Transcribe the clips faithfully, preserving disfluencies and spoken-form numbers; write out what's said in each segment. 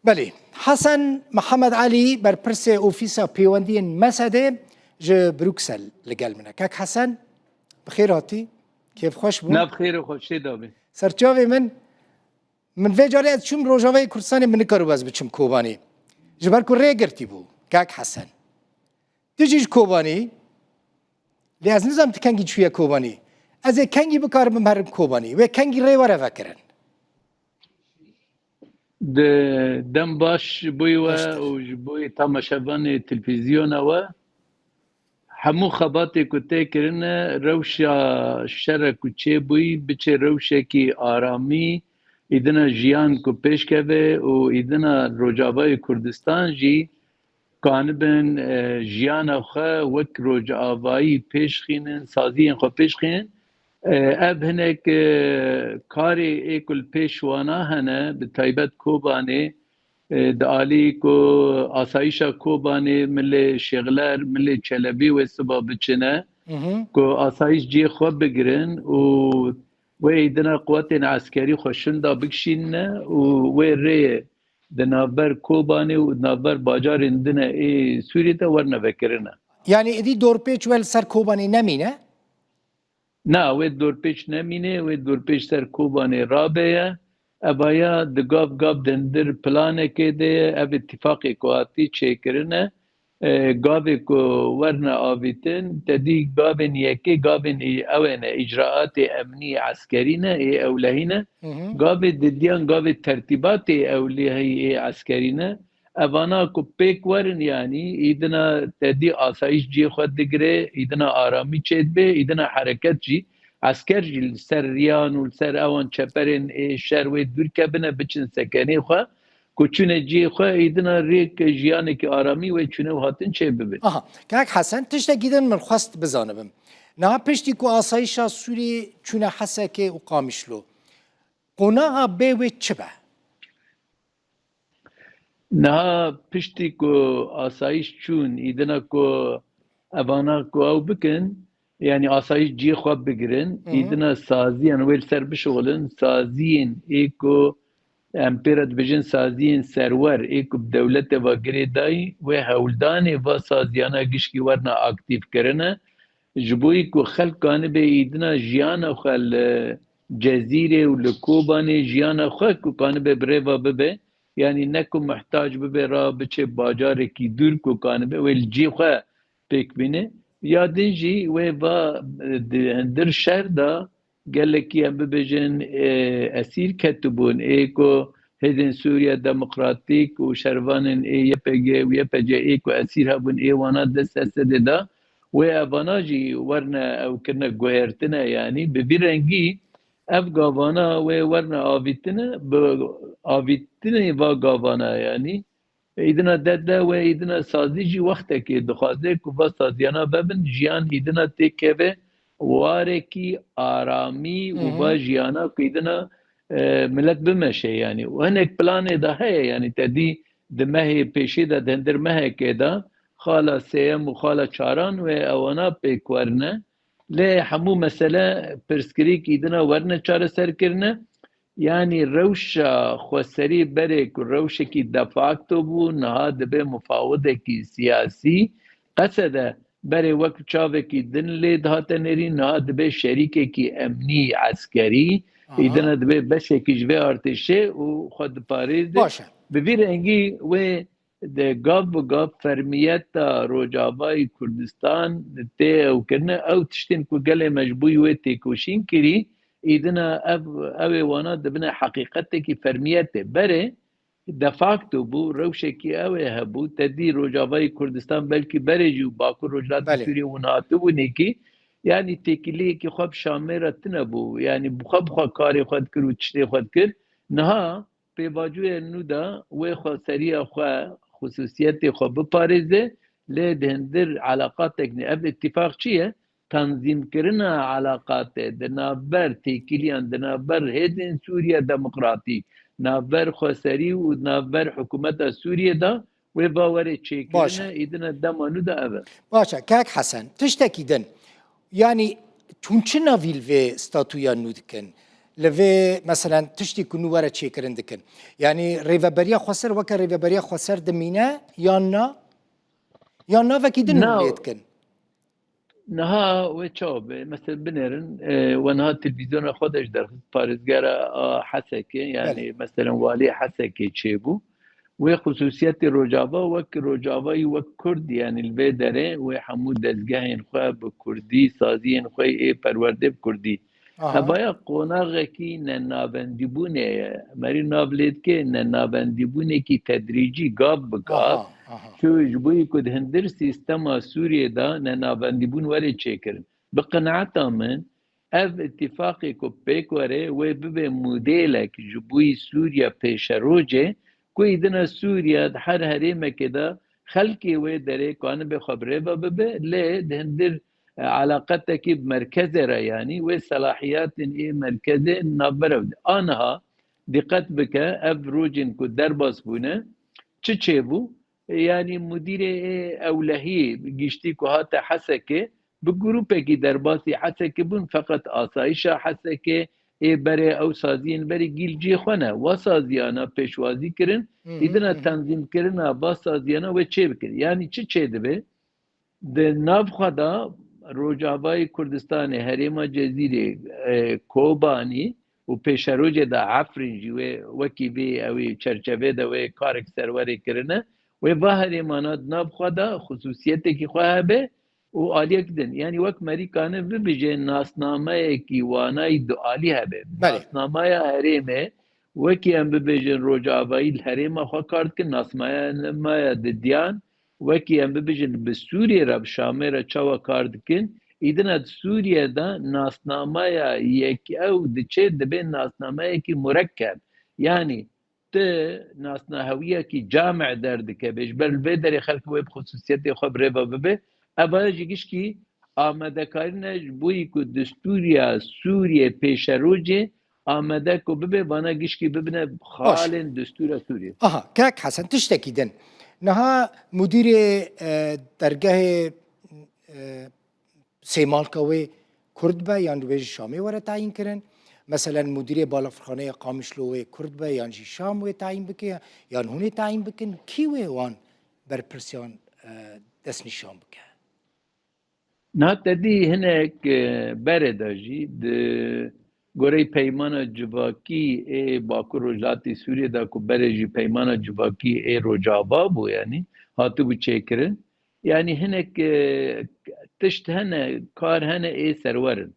Belê. Hesen Mihemed Elî, berpirsê Ofîsa Pêwendiyên mesedê ji Bruksel li gel min e. Kak Hesen, bi xêr hatî. Kêfxweş bûm. Nav xêr û xweşiyê de be. Serçavê min, min vê carê ez çûm Rojavayê Kurdistanê, min nikaribû ez biçim Kobanê. Ji ber ku rê girtî bû, Kak Hesen. Tu jî ji Kobanê, lê ez nizanim tu kengî çûye Kobanê. Ez ê kengî bikaribim herim Kobanê. Wê kengî rê were vekirin. Di dem baş ji bo we û ji bo temaşevanê televîzyona we. Hemû xebatê ku tê kirine, rewşa şere ku çêbûyî, biçe rewşekî aramî, îdina jiyan ku pêşkeve û îdina Rojavayê Kurdistan jî kanibin, e, jiyana xwe wek rojavayî pêşxînin, saziyên xwe pêşxînin. E, ev hinek, e, karê ê ku li pêş wana hene, bi taybet Kobanê, e, di alî ku asayîşa Kobanê milê Şêxler, milê Çelebî wê siba biçine, Hı hı. ku asayîş cihê xwe bigirin û wê îdina quwetên eskerî xwe şinda bikişînine û wê rê di navber Kobanê û di navber bajarên din e ê Sûriyê de werne vekirine. Yanî êdî dorpêç we li ser Kobanê nemîne? Na, wê dorpêç nemîne, wê dorpêç ser Kobanê rabe ye. Evaya di gav gav di hindir planekê de ye, ev îtîfaqê ku hatî çêkirine. E, gavê ku werne avîtin, te dî gavên yekê, gavên î-, ew ê ne, îcraatê emnî eskerî ne, ê ewlehî ne. Hı hı. Gavê didiyan, gavê tertîbatê ewlehî ê eskerî ne. Evana ku pêk werin, yanî îdina te dî asayîş cihê xwe digire, îdina aramî çêdibe, îdina hereket jî, esker jî li ser riyan û li ser ewan çeperên ê şer wê dûr kevine, biçin sekenê xwe. Ku çûne cihê xwe, êdina rêk jiyanekî aramî wê çûne û hatin çêbibe. Aha, Kak Hesen, tiştekî din min xwest bizanibim. Niha piştî ku asayîşa Sûriyê çûne Hesekê û Qamişlo, qonaxa bê wê çi be? Niha piştî ku asayîş çûn, îdina ku evana ku ew bikin, yanî asayîş cihê xwe bigirin, Hı hı. îdina saziyan wê li ser bişixulin, saziyên ê ku em pê re dibêjin saziyên serwer, ê ku bi dewletê ve girêdayî, wê hewldanê va saziyana gişkî werna aktîf kirine, ji bo yî ku xelk kanibe îdina jiyana xwe li Cezîrê û li Kobanê jiyana xwe ku kanibe bi rê ve bibe, yanî ne ku muhtac bibe ra biçe bacarekî dûr ku kanibe wê li cî xwe pêk bîne. Ya din jî wê va, e, di hundir şer de gelekî em bibêjin, e, esîr ketibûn. Ê ku hêzên Sûriya Demokratîk û şervanên ê Y P G û Y P C ê ku esîr hebûn, ê wana dest Esedê da, wê evana jî werne ew kirine guhertine, yanî bi vî rengî ev gavana wê werne avîtine, bi avîtinê va gavana, yanî Êdina dede wê êdina sazî jî wextekê dixwaze ku va saziyana vebin, jiyan êdina têkeve warekî aramî û Hı hı. va jiyana ku êdina, e, milet bimeşe, yanî. Û hinek planê de heye, yanî te dî di mehê pêşê de, di hindir mehekê de, xala sêyem û xala çaran wê ewana pêk werine. Lê hemû mesele pirsgirêk êdina werine çareserkirine. Yanî rewşa xweserî berê ku rewşekî de facto bû, niha dibe mufawidekî siyasî. Qesede berê wek çavekî din lê dihate nêrîn, niha dibe şerîkekî emnî, eskerî. Aha. Îdina dibe beşekî ji vê artêşê û xwe diparêze. Baş e. Bi vî rengî wê di gav bi gav fermiyeta Rojavayê Kurdistan tê ew kirine. Ew tiştên ku gelê me ji bo wê têkoşîn kirî, îdina ev, ew ê wana dibine heqîqetekî fermiyetê. Berê de facto bû, rewşekî ew ê hebû, te dî Rojavayê Kurdistan belkî berê jî û Bakur Rojhilatê Belê. Sûriyê hûn hatibûn êkî, yanî têkiliyekî xwe bi Şamê re tine bû. Yanî bi xwe bi xwe karê xwe dikir û tiştê xwe dikir. Niha pêvajoyên nû de wê xweseriya xwe, xusûsiyetê xwe biparêze, lê di hindir eleqatek ne. Ev îtîfaq çi ye? Tanzîmkirina eleqatê di navber têkiliyan, di navber Hêzên Sûriya Demokratîk, navber xweserî û navber hikûmeta Sûriyê de wê va were çêkirine, Baş e. îdine dema nû de ev e. Baş e, Kak Hesen, tiştekî din. Yanî hûn çi navîl vê statuya nû dikin? li vê, meselen, tiştî ku nû were çêkirin dikin? Yanî rêveberiya xweser weke rêveberiya xweser dimîne yan na? Yan navekî din Na- lê dikin? Niha wê çawa be? Mesela binêrin, e, we niha televîzyona xwe de ji derxist parêzgera a Hesekê, yanî Belê. Mesela walî Hesekê çêbû. Wê xisûsiyetê Rojava wek Rojavayî wek Kurd, yanî li vê derê wê hemû dezgehên xwe bi Kurdî, saziyên xwe yê perwerdê bi Kurdî. Aha. Evaya qonaxekî nenavendîbûnê ye. Merî nav lê dike, nenavendîbûnekî tedrîcî, gav bi gav. Aha, aha. Çû ji bo ku di hindir sîstema Sûriyê de nenavendîbûn were çêkirin. Bi qenaeta min, ev îtîfaqê ku pêk were, wê bibe modêlek ji bo Sûriya pêşerojê, ku îdina Sûriya di her herêmekê de xelkê wê derê kanibe xwe bi rê ve bibe, lê di hindir, e, eleqetekî bi merkezê re, yanî wê selahiyatên ê merkezê navbera bide. Aniha dîqet bike, ev rojên ku derbas bûne, çi çêbû? Yanî mudirê ê ewlehî giştî ku hate Hesekê, bi grûpekî derbasî Hesekê bûn, feqet asayişa Hesekê ê berê ew saziyên berê gîl cihê xwe ne. Wa saziyana pêşwazî kirin, Hı hı, îdina hı hı. tenzîmkirina va saziyana wê çê bikin. Yanî çi çê dibe? Di nav xwe de Rojavayê Kurdistanê, herêma Cezîrê, e, Kobanî û pêşerojê de Efrîn jî wê wekî vê ew ê çerçevê de wê karek serwerê kirine. Wê va herêmana di nav xwe de xisûsiyetekî xwe hebe û aliyek din. Yanî wek merî kane bibêje nasnameyekî wanayî dualî hebe. Belê. Nasnameya herêmê wekî em bibêjin Rojavayî li herêma xwe kar dikin, nasnameya didiyan wekî em bibêjin bi Sûriyê re, bi Şamê re çawa kar dikin, îdina di Sûriye de nasnameya yek ew diçe dibe nasnameyekî murekkeb. Yanî tu nasnahewiyekî cami derdikeve, ji ber li vê derê xelk wê bi xisûsiyetê xwe bi rê ve bibe. Eva jî gişkî amadekarî ne ji bo ku destûriya Sûriyê pêşerojê amade ku bibe, vana gişkî bibine Baş. xalên destûra Sûriyê. Aha, kek Hesen, tiştekî din. Niha mudirê, e, dergehê, e, Sêmalka wê Kurd be yan wê ji Şamê were tayîn kirin? Meselen, mudirê balafirxaneya Qamişlo wê Kurd be yan jî Şam wê tayîn bike yan hûn ê tayîn bikin? Kî wê wan berpirsiyan, e, destnîşan bike? Na te dî hinek, e, berê de jî di goreyê peymana civakî ê Bakur Rojhilatê Sûriyê de ku berê jî peymana civakî ê Rojava bû, yanî hatibû çêkirin. Yanî hinek, e, tişt hene, kar hene ê serwer in.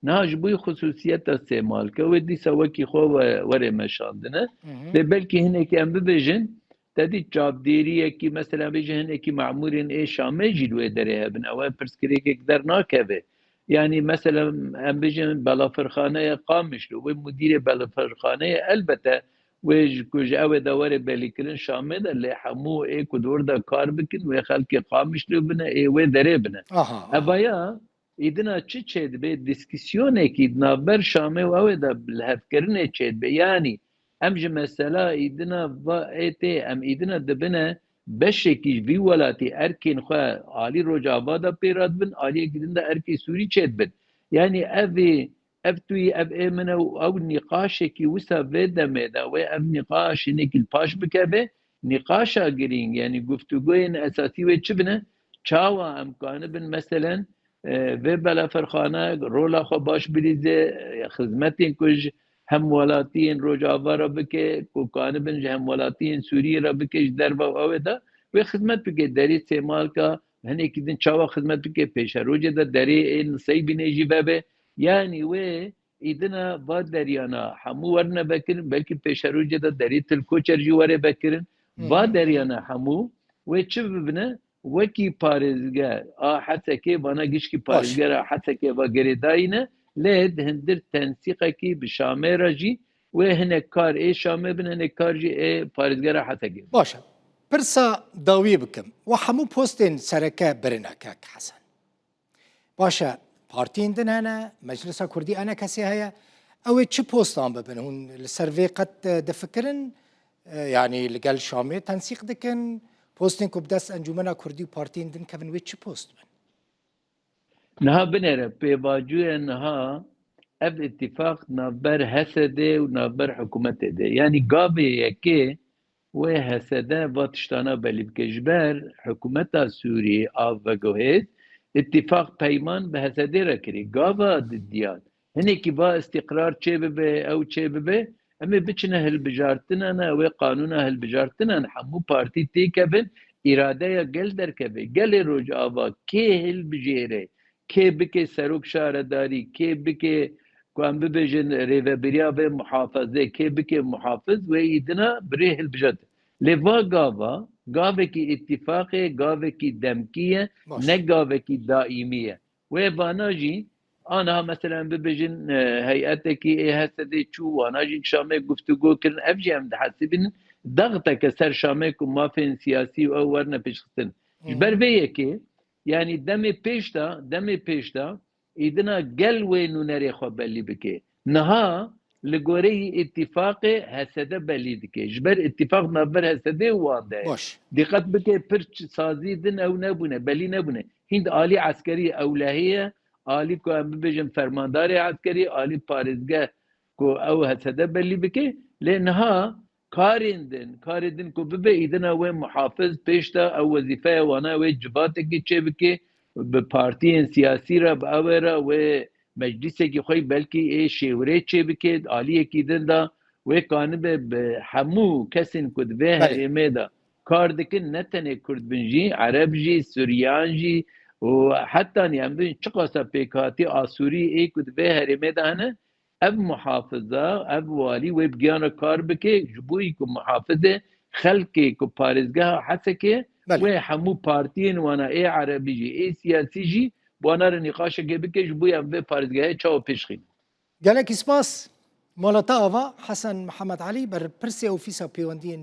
Niha ji bo xisûsiyeta Sêmalke wê dîsa wekî xwe we-, were meşandine. Hı hı. Lê belkî hinekî em bibêjin, te dî çavdêriyekî, mesela bêje hinekî memûrên ê Şamê jî li wê derê hebin. Ew e pirsgirêkek dernakeve. Yanî mesela em bêjin balafirxaneya Qamişlo, wê mudîrê balafirxaneyê elbete wê ji ku ji ew ê de were belîkirin Şamê de, lê hemû ê ku di wir de kar bikin, wê xelkê Qamişlo bine, ê wê derê bine. Aha, aha. Evaya Îdina çi çêdibe? Dîskîsyonekî di navber Şamê û ew ê de bi lihevkirinê çêdibe. Yanî em ji mesela îdina va ê tê, em îdina dibine beşekî ji vî welatî erkên xwe alî Rojava de pê re dibin, aliyekî din de erkê Sûrî çêdibin. Yanî ev ê, ev tu yî, ev ê min e û ew nîqaşekî wisa vê demê de wê ev nîqaş hinekî li paş bikeve, nîqaşa girîng, yanî guftûgoyên esasî wê çi bine? Çawa em kanibin, meselen, e, vê balafirxane rola xwe baş bilîze, e, xizmetên ku ji hemwelatiyên Rojava re bike, ku kanibin ji hemwelatiyên Sûriyê re bike, ji derve û ew ê de wê xizmet bike. Derê Sêmalka hinekî din çawa xizmet bike, pêşerojê de derê ê Niseybînê jî vebe. Yanî wê îdina va deryana hemû werine vekirin, belkî pêşerojê de derê Til Koçer jî were vekirin. Hı hı, hı hı. Va deryana hemû wê çi bibine? Wekî parêzger a Hesekê, vana gişkî Baş. parêzgera Hesekê va girêdayî ne, lê di hindir tensîqekî bi Şamê re jî wê hinek kar ê Şamê bin, hinek kar jî ê parêzgera Hesekê bin. Baş e. Pirsa dawiyê bikim. We hemû postên sereke birine, kek Hesen. Baş e, partiyên din hene, Meclisa Kurdî enekesê heye. Ew ê çi postan bibin? Hûn li ser vê qet, e, difikirin? E, yanî li gel Şamê tensîq dikin? Postên ku bi dest Encûmena Kurdî û partiyên din kevin, wê çi post bin? Niha binêre, pêvajoya niha ev îtîfaq navber H S D û navber hikûmetê de. Yanî gavê yekê wê H S D va tiştana belî bike. Ji ber hikûmeta Sûriyê a veguhêz îtîfaq peyman bi H S D re kirî. Gava didiyan hinekî va îstîqrar çê bibe, ew çê bibe, em ê biçine hilbijartinane, ew ê qanûna hilbijartinan hemû partî têkevin, îradeya gel derkeve. Gelê Rojava kê hilbijêre, kê bike serok şaredarî, kê bike, ku em bibêjin, rêvebiriya vê muhafizê, kê bike muhafiz, wê îdina bi rê hilbijart. Lê va gava, gavekî îtîfaqê, gavekî demkî ye, Baş. ne gavekî daîmî ye. Wê vana jî, aniha mesela em bibêjin, e, heyetekî ê H S D çû wana jî Şamê guftûgo kirin, ev jî em dihesibînin, daxteke ser Şamê ku mafên siyasî û ew werne pêşxistin. Ji ber vê yekê, yanî demê pêş de, demê pêş de, îdina gel wê nûnerê xwe belî bike. Niha li goreyî îtîfaqê H S D belî dike. Ji ber îtîfaq navber H S D û wan de ye. Baş. Dîqet bike, pir ç-, sazî din ew nebûne, belî nebûne. Hîn alî eskerî ewlehî ye, alî ku em bibêjin fermandarê eskerî, alî parêzgeh ku ew H S D belî bike. Lê niha karên din, karê din ku bibe îdina wê muhafiz pêş de, ew wezîfeya wana wê civatekî çêbike, bi partiyên siyasî re, bi ew re wê meclîsekî xwe belkî ê şêwirê çêbike, aliyekî din de wê kanibe bi hemû kesên ku di vê Belê. herêmê de kar dikin, ne tenê Kurd bin jî, Ereb jî, Suryan jî û heta em bin çiqasa pêkhatî Asûrî ê ku di vê herêmê de hene, ev muhafiza, ev walî wê bi giyana kar bike, ji bo ku muhafizê xelkê ku parêzgeha Hesekê Belê. wê hemû partiyên wana ê Erebî jî, ê siyasî jî bi wana re nîqaşekê bike, ji bo em vê parêzgehê çawa pêş xînin. Gelek spas. Mala te ava Hesen Mihemed Elî, berpirsê Ofîsa Pêwendiyên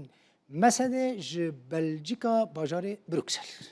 M S D ji Belcîka bajarê Bruksel.